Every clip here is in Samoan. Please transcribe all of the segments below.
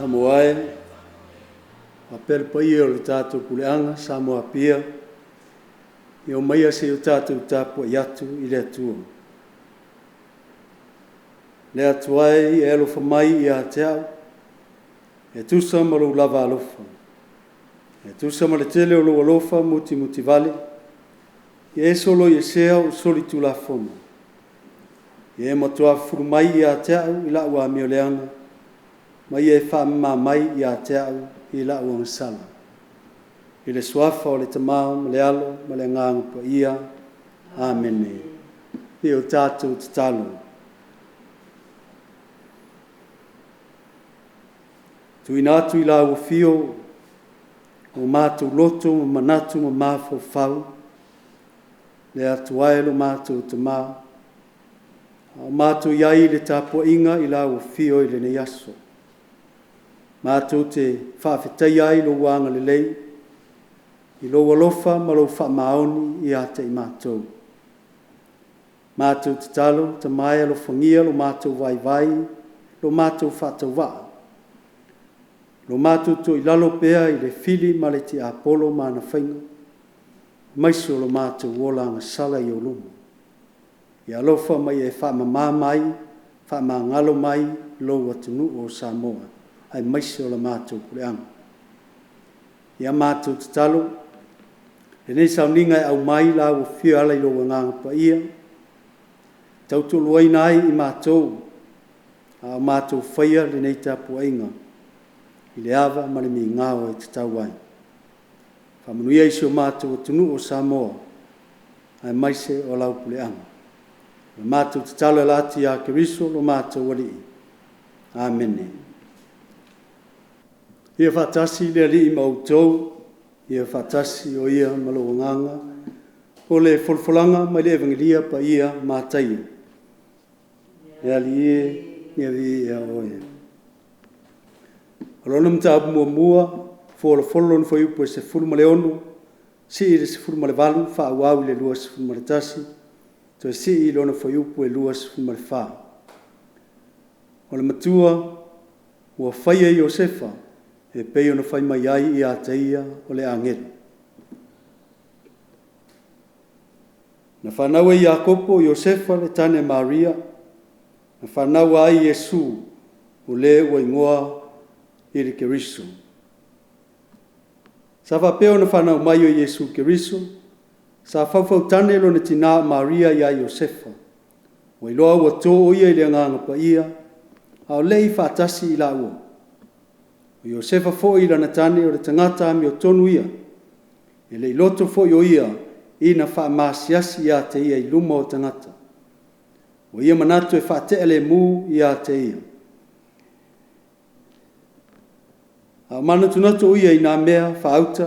Samoa e, faapea le paia o le tatou puleaga Samoa Apia, ia omaia se i o tatou tapuai atu i le Atua. Le Atua e, ia e alofa mai ia te au, e tusa ma lou lava alofa. E tusa ma le tele o lou alofa mutimutivale, ia e soloiesea ou solitulafono. Ia e matua fufulu mai ia te au i la'u amioleaga, ma ia e faamama mai ia te au i la'u agasala. I le Suafa o le Tama ma le Alo ma le Agaga Paia. Amene. Ia o tatou tatalo. Tuuina atu i lau afio o matou loto ma manatu ma mafaufau, le Atua e lo matou Tama, a o matou i ai i le tapuaiga i lau afio i lenei aso. Matou te faafetaia ai lou agalelei, i lou alofa ma lou faamaoni ia te i matou. Matou tatalo, Tama e alofagia lo matou vaivai, lo matou faatauvaa, lo matou toilalo pea i le fili ma le tiapolo ma ana faiga, aemaise o lo matou ola agasala i ou luma. Ia alofa ma ia e faamama mai, faamagalo mai lou atunuu o Samoa, aemaise o la matou puleaga. Ia matou tatalo, lenei sauniga e aumai lau afio e ala i lou Agaga Paia, tautoaluaina ai i matou, a o matou faia lenei tapuaiga i le ava ma le migao e tatau ai. Faamanuia i si o matou atunuu o Samoa, aemaise o lau puleaga. O le matou tatalo e ala atu ia Keriso lo matou Alii. Amene. Ia faatasi le Alii ma outou, ia faatasi o ia ma lou agaga. O le folafolaga mai le Evagelia Paia Mataio. Le Alii e, ia viia Oe. O lona mataupu muamua, folafolo lona fuaiupu e 16, sii i le 18, faaauau i le 21, toe sii i lona fuaiupu e 24. O le matua ua faia e Iosefa e pei ona fai mai ai ia te ia o le agelu. Na fanau e Iakopo Iosefa le tane a Maria, na fanau ai Iesu, o le ua igoa i le Keriso. Sa faapea ona fanau mai o Iesu Keriso, sa faufautane lona tinã o Maria ia Iosefa, ua iloa ua to o ia i le Agaga Paia, a o le i faatasi i laua. O Iosefa foi lana tane o le tagata amiotonu ia, e le i loto foi o ia ina faamaasiasi ia te ia i luma o tagata. Ua ia manatu e faate'alemu ia te ia. A o manatunatu o ia i na mea faauta,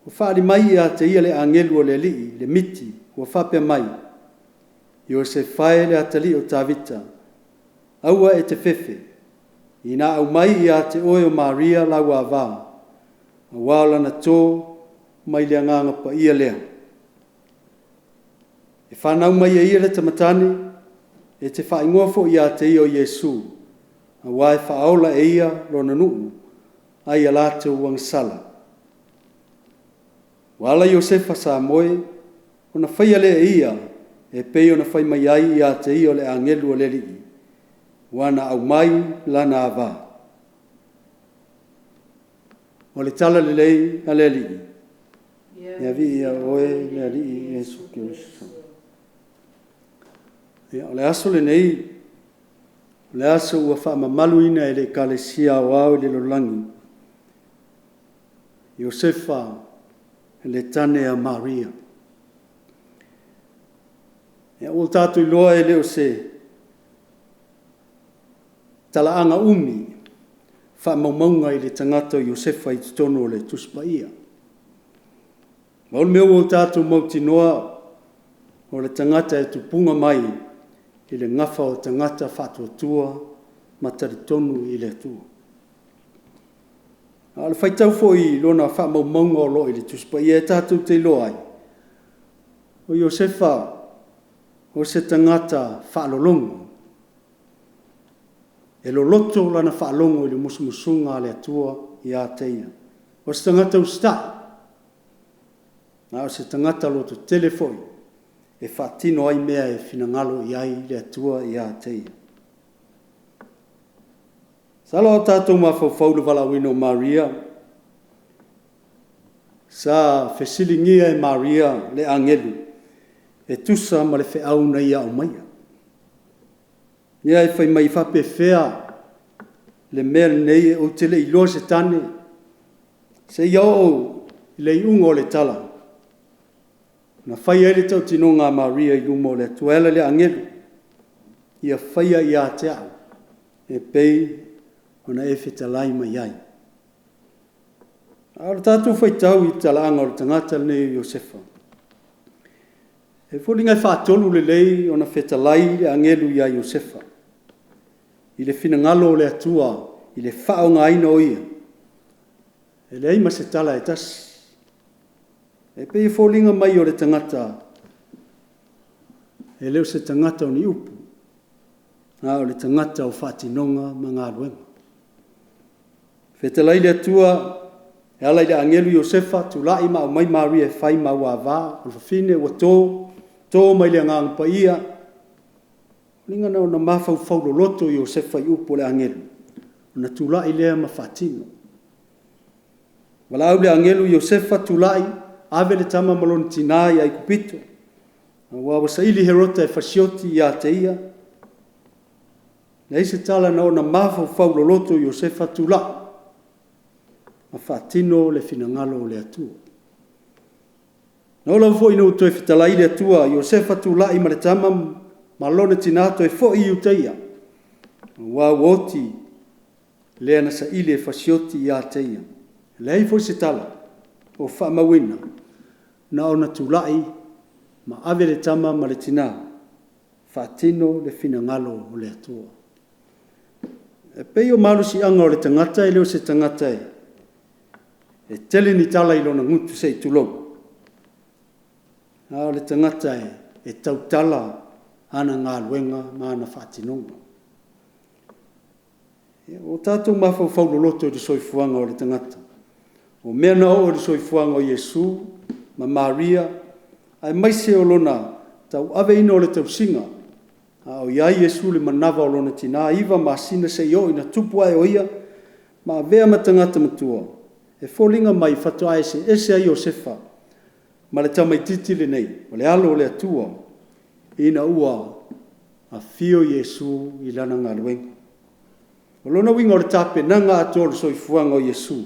ua fa'ali mai ia te ia le agelu o le Alii i le miti ua faapea mai, Iosefa e, le atalii o Tavita, aua e te fefe, ina aumai ia te oe o Maria lau ava, auā o lana tō mai le Agaga Paia lea. E fanau mai e ia le tama tane, e te faaigoa foi ia te ia o Iesu, auā e faaola e ia lona nuu mai a latou agasala. Ua ala Iosefa sa moe, ona faia lea e ia e pei ona fai mai ai ia te ia o le agelu o le Alii, ua na aumai lana ava. O le Talalelei a le Alii. Ia viia Oe le Alii Iesu Keriso. Ia, o le aso lenei, o le aso ua faamamaluina e le Ekalesia Aoao i le lalolagi, Iosefa le tane a Maria. Ia, ua tatou iloa e le o se talaaga umi faamaumauga i le tagata o Iosefa i totonu o le Tusi Paia. Ma o le mea ua tatou mautinoa, o le tagata e tupuga mai i le gafa o tagata faatuatua ma talitonu i le Atua. A o le faitau foi i lona faamaumauga o lo o i le Tusi Paia e tatou te iloa ai, o Iosefa o se tagata faalologo. E loloto lana faalogo i le musumusuga a le Atua ia te ia. O se tagata usitai, a o se tagata lototele foi e faatino ai mea e finagalo i ai le Atua ia te ia. Masalo a o tatou mafaufau i le valaauina o Maria, sa fesiligia e Maria le agelu e tusa ma le feau na ia aumaia. Lea e fai mai e faapefea le mea lenei ou te le i iloa se tane, seia oo i le iuga o le tala, na fai ai le tautinoga a Maria i luma o le Atua e ala i le agelu, ia faia ia te au e pei ona e fetalai mai ai. A o le tatou faitau i le talaaga o le tagata lenei o Iosefa, e foliga e faatonu lelei ona fetalai le agelu ia Iosefa i le finagalo o le Atua i le faaaogaina o ia, e leai ma se tala e tasi. E pei e foliga mai o le tagata, e le o se tagata o ni upu, a o le tagata o faatinoga ma galuega. Fetalai le Atua e ala i le agelu Iosefa, tulai ma aumai Maria e fai ma auavā, o le fafine ua to, to mai le Agaga Paia. O lona uiga na ona mafaufau loloto Iosefa i upu a le agelu, ona tulai lea ma faatino. Valaau le agelu Iosefa, tulai, ave le tama ma lona tina i Aikupito, aua ua saili Herota e fasioti ia te ia. Leai se tala na ona mafaufau loloto Iosefa tulai ma faatino le finagalo o le Atua. Na oo lava foi ina ua toe fetalai le Atua, Iosefa tulai ma le tama ma lona tina toe foi i Iutaia, aua ua oti le na saili e fasioti ia te ia. E leai foi se tala o faamauina, na ona tulai ma ave le tama ma le tina, faatino le finagalo o le Atua. E pei o malosiaga o le tagata e le o se tagata e tele ni tala i lona gutu se i tulou, a o le tagata e tautala ana galuega ma ana faatinoga. Ua tatou mafaufau loloto i le soifuaga o le tagata, o mea na oo i le soifuaga o Iesu ma Maria, aemaise o lona tauaveina o le tausiga a o i ai Iesu i le manava o lona tina, 9 masina seia oo ina tupu ae o Ia ma avea ma tagata matua, e foliga mai faatoa eseese ai Iosefa ma le tamaitiiti lenei, o le Alo o le Atua, ina ua afio Iesu i lana galuega. O lona uiga o le tapenaga atoa o le soifuaga o Iesu,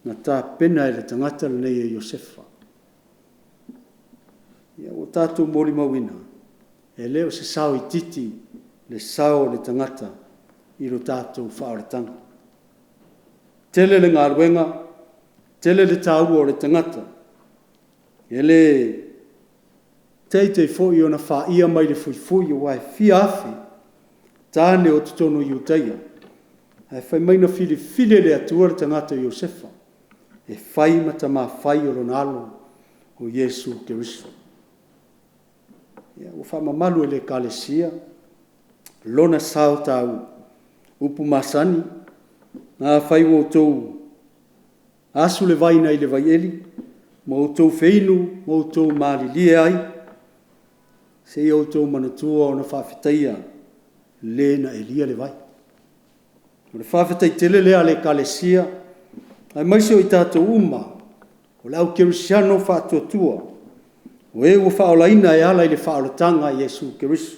na tapena e le tagata lenei o Iosefa. Ia ua tatou molimauina, e le o se sao itiiti le sao o le tagata i lo tatou faaolataga. E tele le galuega, tele le taua o le tagata, e le teitei foi ona faia mai le fuifui aua e fia afe tane o totonu o Iutaia, ae fai mai na filifili e le Atua le tagata o Iosefa e fai ma tama fai o lona alo o Iesu Keriso. Ia, ua faamamalu e le Ekalesia lona sao taua. O upu masani, afai ua outou asu le vai nai le vaieli ma outou feinu ma outou malilie ai, se i outou manatua ona faafetaia le na elia le vai. O le faafetai tele lea a le Ekalesia, aemaise o i tatou uma o le au kerisiano faatuatua, o e ua faaolaina e ala i le faaolataga a Iesu Keriso,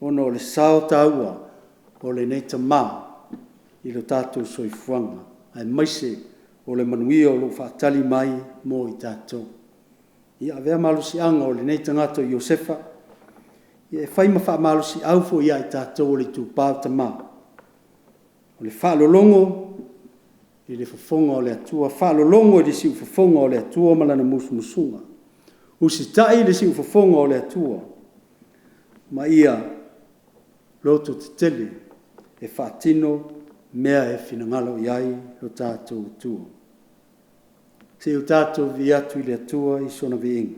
ona o le sao taua o lenei tama i lo tatou soifuaga, aemaise o le manuia o lo o faatali mai mo i tatou. Ia avea malosiaga o lenei tagata o Iosefa e fai ma faamalosiau foi ia i tatou o le itupa o tama, o le faalologo i le fofoga o le Atua, faalologo i le siufofoga o le Atua ma Lana musumusuga, usitai i le siufofoga o le Atua, ma ia lototetele e faatino mea e finagalo i ai lo tatou Atua. Se i o tatou vivii atu i le Atua i sona viiga.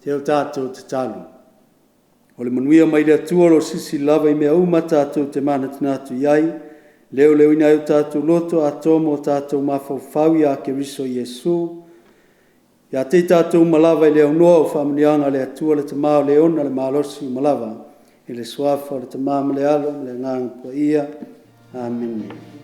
E o tatou tatalo. O le manuia mai le Atua o lo o silisili lava i mea uma tatou te manatunatu i ai, leoleoina ai o tatou loto atoa ma o tatou mafaufau ia Keriso Iesu, ia te i tatou uma lava i le aunoa o faamanuiaga a le Atua le Tama o le ona le malosi uma lava, i le Suafa o le Tama ma le Alo ma le Agaga Paia. Amene.